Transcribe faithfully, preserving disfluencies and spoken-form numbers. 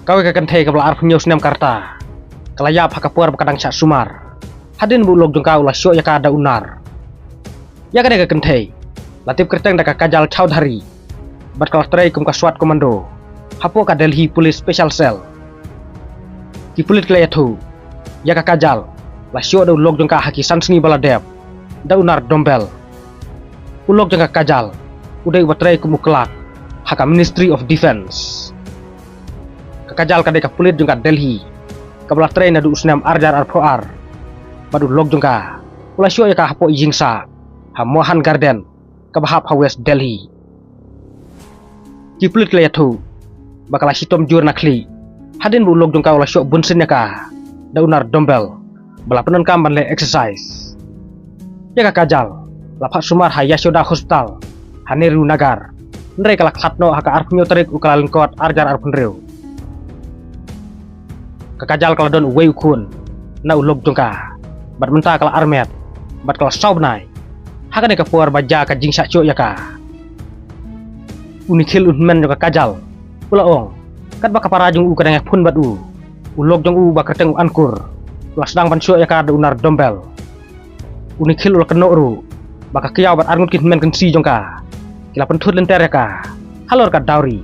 Kawei ka kynthei kaba la arphew hynñiew snem ka rta ka la ïap ha ka por ba ka dang shah sumar, hadien ba u lok jong ka u la shoh ïa ka da u nar. Ïa kane ka kynthei la tip kyrteng da ka Kajal Chowdhury bad ka la trei kum ka SWAT commando hapoh ka Delhi Police Special Cell. Ki pulit ki la ïathuh ïa ka Kajal la shoh da u lok jong ka ha ki san sngi ba la dep da u nar dumbbell. U lok jong ka Kajal u dei uba trei kum u clerk ha ka Ministry of Defence. Ka Kajal ka dei ka pulit jong ka Delhi kaba la trei naduh u snem ar hajar arphew ar, bad u lok jong ka u la shoh ïa ka hapoh ïing sah ha Mohan Garden kaba hap ha West Delhi. Ki pulit ki la ïathuh ba ka la shitom jur na khlieh hadien ba u lok jong ka u la shoh bunsien ïa ka da u nar dumbbell ba la pyndonkam ban leh exercise. Ïa ka Kajal la phah sumar ha Yashoda Hospital ha Nehru Nagar, hynrei ka la khlad noh ha ka arphew hynñiew tarik u Kyllalyngkot ar hajar arphew hynriew. Ka Kajal ka la don uwei u khun na u lok jong ka, bad mynta ka la armet bad ka la saw bnai. Ha kane ka por ba jia ka jingshah shoh ïa ka, u Nikhil, u hynmen jong ka Kajal, u la ong katba ka para jong u ka dang ïaphone bad u, u lok jong u ba kyrteng u Ankur u la sdang ban shoh ïa ka da u nar dumbbell. U Nikhil u la kynnoh ruh ba ka kyiaw bad arngut ki hynmen kynsi jong ka ki la pynthut lynter ïa ka halor ka dowry.